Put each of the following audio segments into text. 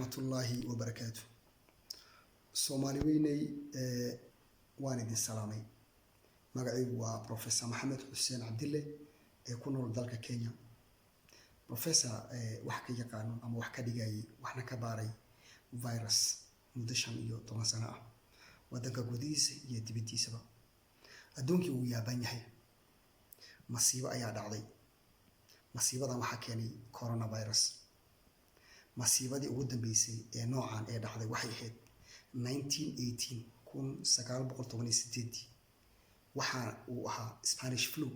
Waraxmatullaahi wabarakaatu. Soomaali weyney, waan idin salaamay. Magacaygu waa Professor Maxamed Xuseen Cabdille ee ku nool dalka Kenya. Professor wax ka yaqaano ama wax ka dhigayay, waxna ka baaray virus muddo 15 sano ah, waddanka gudihiisa iyo dibaddiisaba. Adduunkii wuu yaaban yahay, masiibo ayaa dhacday. Masiibadan waxaa keenay coronavirus. Masiibadii ugu dambeysay ee noocan ee dhacday waxay ahayd 1918, 1918-dii. Waxa uu ahaa Spanish flu,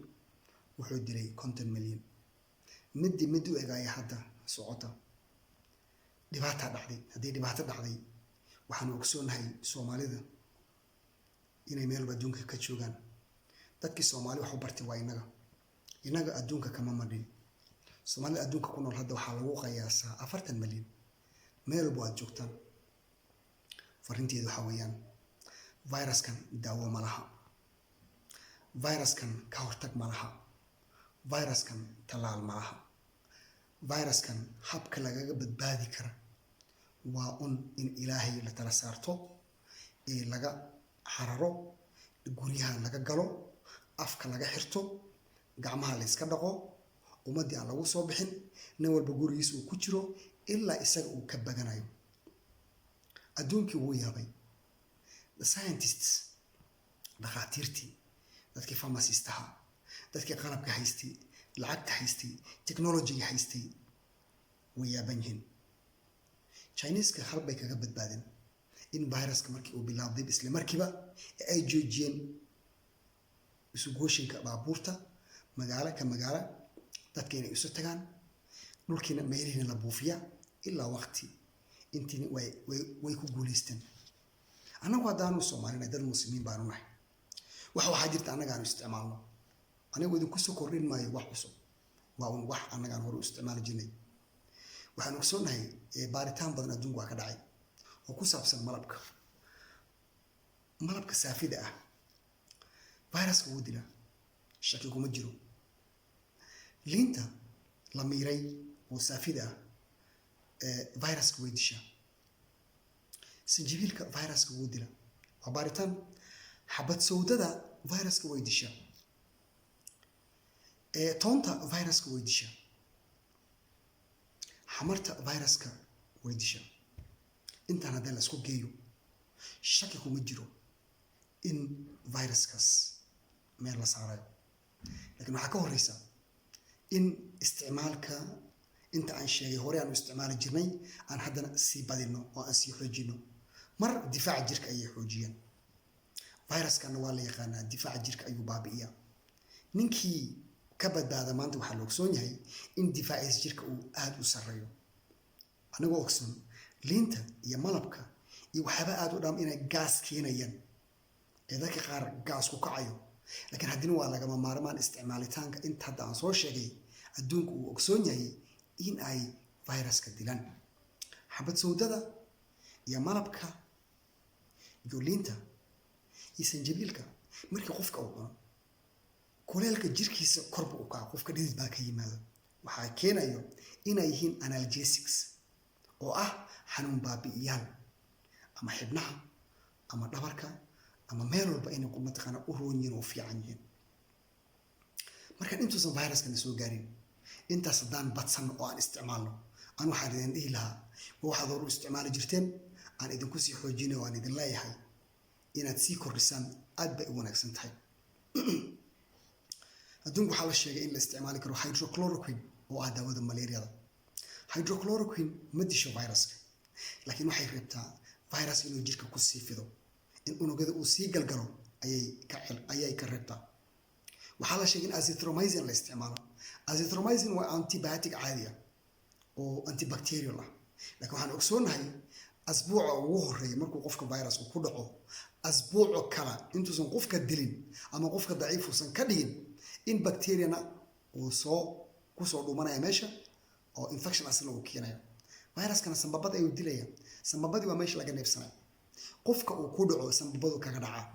wuxuu dilay 50 milyan. Midii mid u egaaya hadda socota. Dhibaataa dhacday. Haddii dhibaato dhacday, waxaanu ogsoonahay Soomaalida inay meel walba adduunka ka joogaan. Dadkii Soomaali wax u bartay waa innaga. Innaga adduunka kama madhin. Soomaalida adduunka ku nool hadda waxaa lagu qiyaasaa 40 milyan. Meel walba aad joogtaan, fariinteedu waxaa weeyaan: viruskan daawo ma laha, viruskan ka hortag ma laha, viruskan tallaal ma laha. Viruskan habka lagaga badbaadi kara waa un in Ilaahay la tala saarto ee laga xararo, guryaha laga galo, afka laga xirto, gacmaha la iska dhaqo, ummaddii aan lagu soo bixin, nin walba gurigiisa uu ku jiro ilaa isaga uu ka baganayo. Adduunkii wuu yaabay. The scientists, dhakhaatiirtii, dadkii pharmacistaha, dadkii qalabka haystay, lacagta haystay, technologyga haystay, way yaaban yihiin. Chineska hal bay kaga badbaadeen: in viruska markii uu bilaabday, isla markiiba ee ay joojiyeen isugooshinka baabuurta magaalo ka magaalo, dadka inay isu tagaan, dhulkiina meelihiina la buufiya ilaa waqti intiina way ku guuleysteen. Annagu haddaanu Soomaalina, dad Muslimiin baanu nahay. Waxaa jirta annaga aanu isticmaalno. Anigu idinku soo kordhin maayo wax cusub, waa un wax annagaan hore u isticmaali jirnay. Waxaan ogsoonahay baaritaan badan adduunku waa ka dhacay oo ku saabsan malabka. Malabka saafida ah viruska wuu dilaa, shaki kuma jiro. Liinta la miiray oo saafida ah viruska way dishaa. Sanjibiilka viruska wuu dilaa, waa baaritaan. Xabad sawdada viruska way dishaa. Toonta viruska way dishaa. Xamarta viruska way dishaa. Intaan haddii la isku geeyo, shaki kuma jiro in viruskaas meel la saarayo. Lakiin waxaa ka horeysa in isticmaalka inta aan sheegay hore aan u isticmaali jirnay aan haddana sii badino oo aan sii xoojino. Mar difaaca jirka ayay xoojiyeen. Viruskana waa la yaqaanaa, difaaca jirka ayuu baabi'iyaa. Ninkii ka badbaada maanta waxaa la ogsoon yahay in difaaciisa jirka uu aada u sarreeyo. Anigoo ogsoon liinta iyo malabka iyo waxyaaba aada u dham inay gaas keenayaan ee dadka qaar gaas ku kacayo, laakiin haddina waa lagama maarmaan isticmaalitaanka inta hadda aan soo sheegay. Adduunku uu ogsoon yahay in ay viruska dilaan xabad sawdada iyo malabka iyo liinta iyo sanjabiilka. Markii qofka uu cuno, kuleelka jirkiisa korba u kaca, qofka dhidid baa ka yimaado. Waxaa keenayo inay yihiin analgesics oo ah xanuun baabi'iyaal, ama xibnaha ama dhabarka ama meel walba inay mataqaana u roon yihiin oo fiican yihiin. Markaan intuusan viruskana soo gaarin, intaas haddaan badsanno oo aan isticmaalno, aan waxaan idin dhihi lahaa ma waxaad hor u isticmaali jirteen aan idinku sii xoojinay oo aan idin leeyahay inaad sii kordhisaan aad bay u wanaagsan tahay. Adduunku waxaa la sheegay in la isticmaali karo hydrochloroquine oo ah daawada malaariyada. Hydrochloroquine ma disho viruska, laakiin waxay reebtaa virus inuu jirka kusii fido, in unugyada uu sii galgalo ayay ka reebtaa. Waxaa la sheegay in azithromycin la isticmaalo. Azithromycin waa antibiotic caadi ah oo antibacterial ah, laakiin waxaan ogsoonahay asbuuca ugu horeeya markuu qofka virus uu ku dhaco, asbuuco kala intuusan qofka dilin ama qofka daciif uusan ka dhigin, in bacteriana uu soo kusoo dhumanaya meesha oo infection asna uu keenayo. Viruskana sambabada ayuu dilaya. Sambabadii waa meesha laga neefsanayo. Qofka uu ku dhaco sambabadu kaga dhacaa.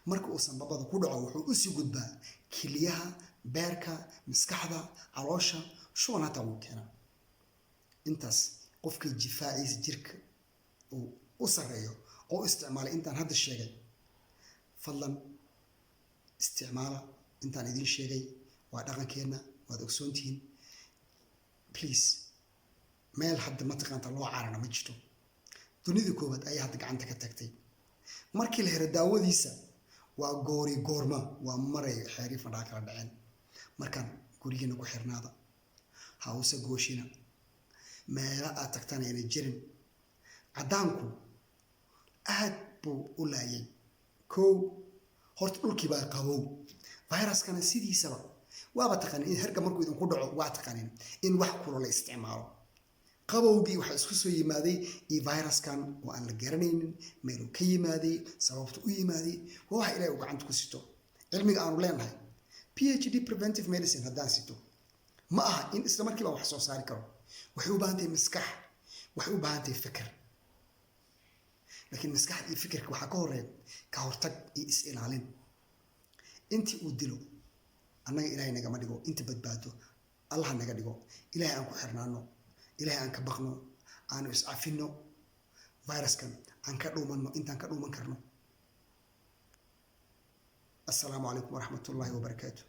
Marka uu sambabada ku dhaco, wuxuu usii gudbaa keliyaha, beerka, maskaxda, caloosha, shuban hataa wuu keenaa. Intaas qofka Qofkii jifaaciisa jirka uu u sarreeyo oo isticmaalay intaan hadda sheegay, fadlan isticmaala intaan idiin sheegay. Waa dhaqankeenna, waad ogsoontihiin. Please, meel hadda mataqaanta loo carana ma jirto. Dunida koowaad ayaa hadda gacanta ka tagtay. Markii la helo daawadiisa waa goori goorma, waa maray xeerii fadhaa kala dhaceen. Markaan gurigiina ku xirnaada, hawse gooshina, meelo aad tagtaan ayna jirin. Caddaanku aad buu u laayay. Kow, horta dhulkii baa qabow. Viruskana sidiisaba waaba taqaanin in herga markuu idinku dhaco, waa taqaanin in wax kulo la isticmaalo. Qabowgii waxaa isku soo yimaaday iyo viruskan oo aan la garanaynin meeluu ka yimaaday, sababta u yimaaday. Waa waxa Ilahay uu gacanta ku sito. Cilmiga aanu leenahay, PhD preventive medicine haddaan sito, ma aha in isla markiiba wax soo saari karo. Waxay u baahan tahay maskax, waxay u baahan tahay fikir. Laakiin maskaxda iyo fikirka waxaa ka horeeya ka hortag iyo is-ilaalin. Intii uu dilo annaga Ilaahay nagama dhigo, inta badbaado Allah naga dhigo. Ilahay aan ku xirnaano, Ilahay aan ka baqno, aanu iscafino, viruskan aan ka dhuumanno intaan ka dhuuman karno. Assalaamu calaykum waraxmatullaahi wabarakaatu.